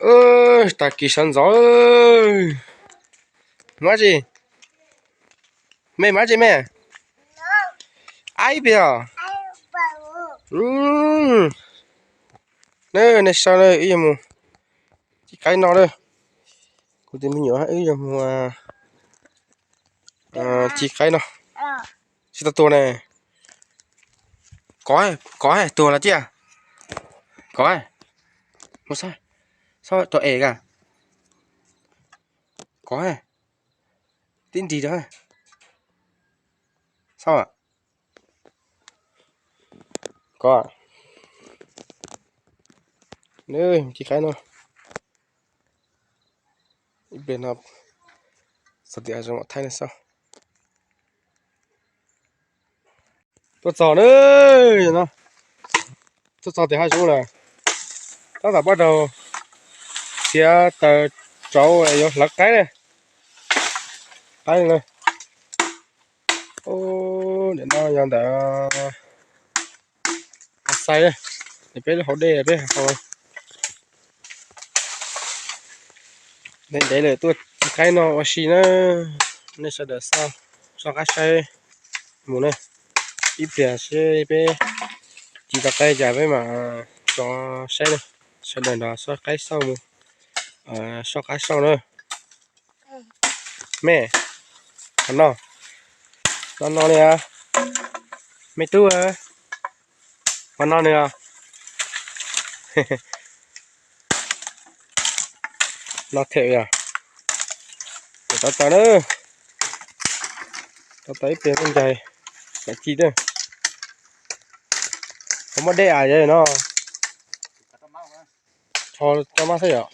Tag kis sawv ntxov. Maj tsi? Me maj tsi me? Aib plig os. Nej saib na, wb yuav mus ci qaib no na. Kuv tus me nyuam wb yuav mus ci qaib no. Tsis tau tuag ne. Kov, kov tuag los tiag. Kov, mus saib, saib tus es ka. Kov, tib nrig rau. Saib, kov, ci qaib no. Ib pliag no txog tim hav zoov mam thaij nej saib. Tuaj txog na, tuaj txog tim hav zoov lawm. Tab tom pab rau txiav taws rauv yuav hlawv qaib na. Qaib na. Ub, nim no yog ntawm Xais, peb lub hauv dej peb hau. Ntev ntev lawm tuaj ci qaib no ua si na. Nej sawv daws xauj, soj qab saib mus na. Ib pliag seb peb ci tau qaib cas peb mam tso saib na. Sawv daws nrog soj qaib xauj mus, soj qab xauj na. Me, qhov no, no no li, me tub, qhov no nws, no them yog, tau taws na, tau taws ib pliag ncais, ci na. Qhov muaj dej a, yog no, tho tso maj xwb yom.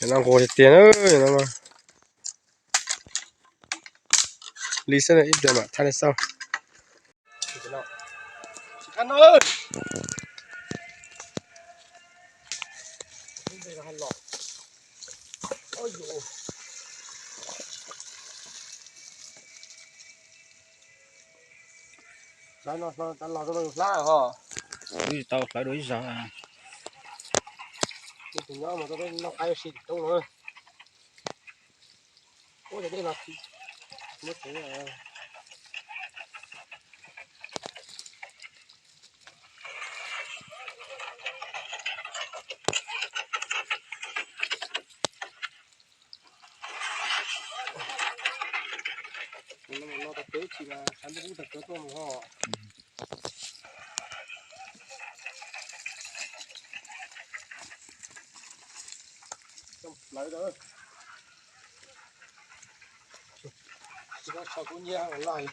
No nquag tiag tiag na. Li xwb, ib pliag mam thaij nej xauj. Hlawv no los rau hlab ho. Wb tau hlawv dua ib zaug. Tus nyob mas tau noj qaib ua si tim roob no. Ua cov dej no muab tsev. No tau peb tsis mas sab ntuj ub tag kawg tuaj mus ho. Coj hlawv rau. Tsis muab tsho kub nyiab loj li.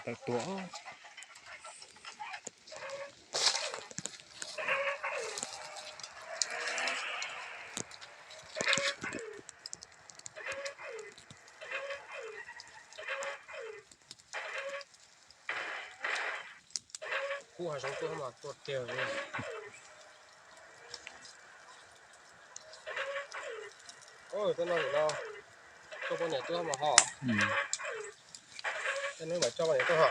Tau tuag. Kub hav zoov tuaj mas tuaj tiag li. Oj, tej no nim no coj poj niam tuaj mas ho. Tej no mam coj poj niam tuaj ho.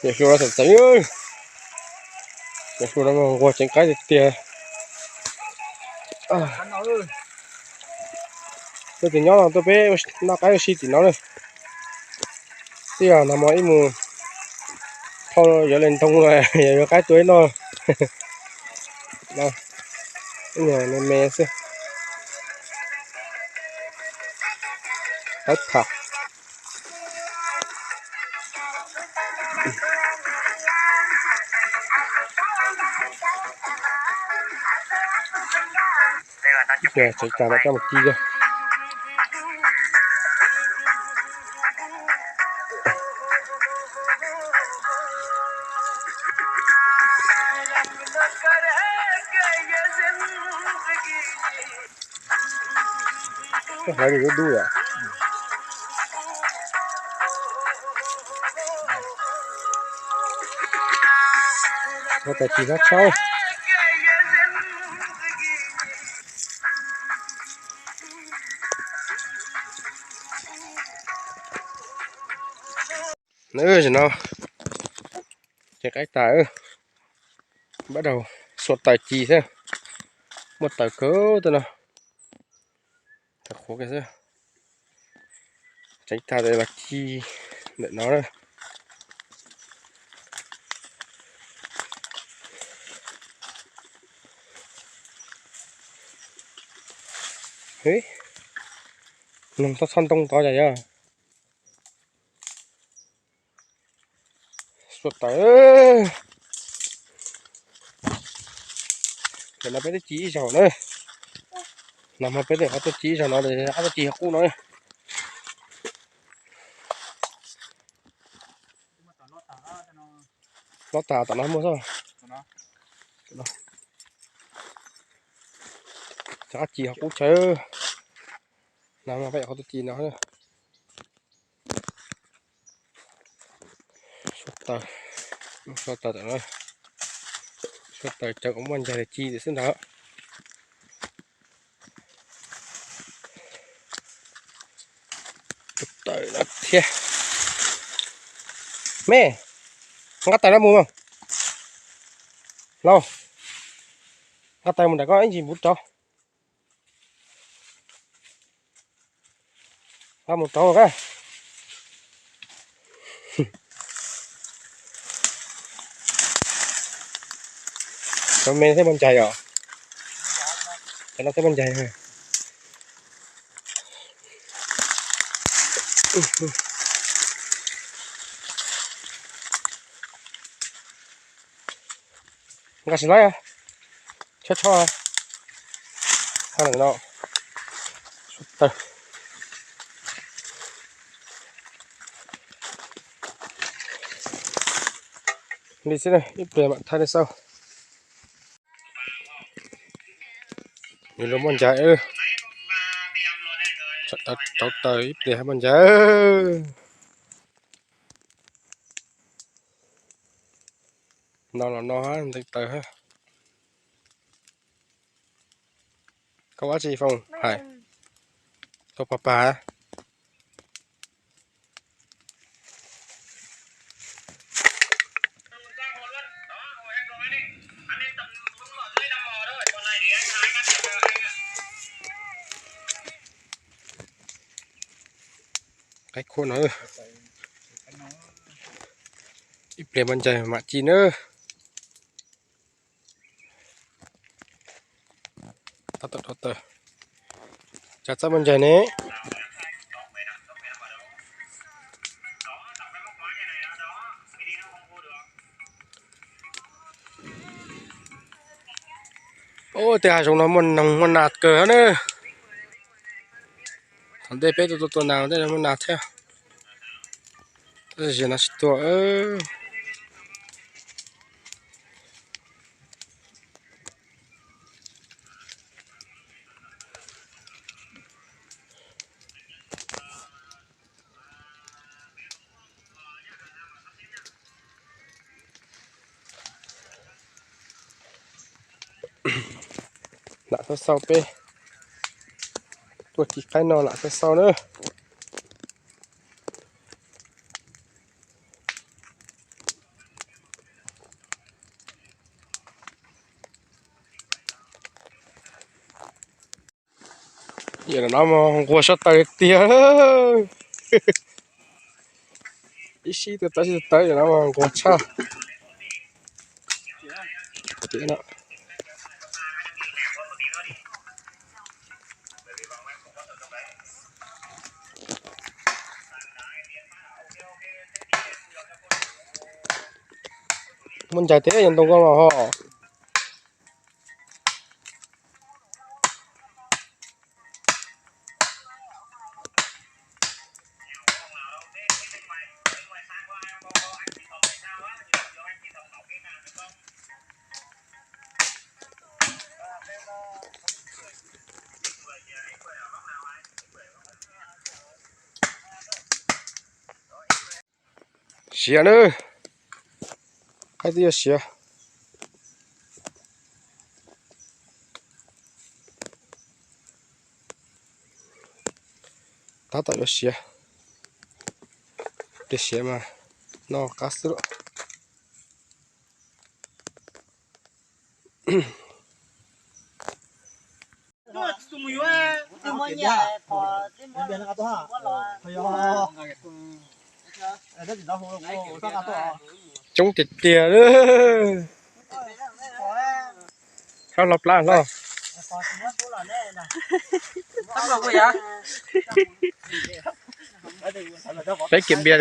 Yawm hlua no txawv txawv, yawm hlua no nquag ceev qaib tiag tiag. Tuaj tim nyob no tuaj peb noj qaib ua si tim no na. Twb yog nag hmo ib mus thauj yuav li ntoo, yog yuav qaib tua ib noj. Ib me me xwb. Qaib tham. Ces tsev cas los coj mus ci yog. Koj hlawv nws dub dub yom. Ua tawm ci hlob tshab. Tam no ces qaib tas, npaj rau xuas taws ci xwb. Muaj taws kawg tej no. Taws qhuav kiag xwb. Tseev tag tas los ci ntawm no na. Noog txhob txhob ntoo tod cas yog. Xuas taws. Tam no peb twb ci ib zaug na. Nag hmo peb twb qhov tuaj ci ib zaug no, qhov tuaj ci qub no. Loj tas tom no muaj xwb. Rov qab ci qhov qub chaw. Nag hmo peb qhov tuaj ci no. Xuas taws, xuas taws tam no, xuas taws cawv kom muaj ncaig li ci xwb ntag. Tus taws no thiab. Me, nqa taws no mus mas. Lauj, nqa taws mus nram ko ib ntsis npuv rau. Nqa mus rau ka. Cov me no thiaj muaj ncaig os. Cov no thiaj muaj ncaig. Nqa tsis laib, chob chob. Thaij no. Tawg li xwb, ib pliag mam thaij nej xauj. Nws los muaj ncaig. Rauv taws ib pliag muaj ncaig. No los no ntev taws. Koj ua dab tsi Foom hais? Tau pag pag. Qaib khuab no, ib pliag muaj ncaig mam ci nawb. Tab tom rauv taws, tsam txaj muaj ncaig ne. Ub, tej hav zoov no muaj noog muaj nas kawg na. Thaum ntej peb tuaj tua tua nas tej no muaj nas thiab. Tab sis no tsis tuaj. Lam xauj xauj peb tuaj ci qaib no lam xauj xauj na. Yam no mas nquag sab taws tiag. Ib sij tuaj tawv, ib sij tuaj tawv, yam no mas nquag tshaj. Muaj ncaig thiab yog ntoo koj los ho. Siav nawb. Qaib twb yuav siav. Tab tom yuav siav. Tias siav mas noj qab xwb. Coob tiag tiag. Hlob, hlob plab hlob. Peb kiểm biên.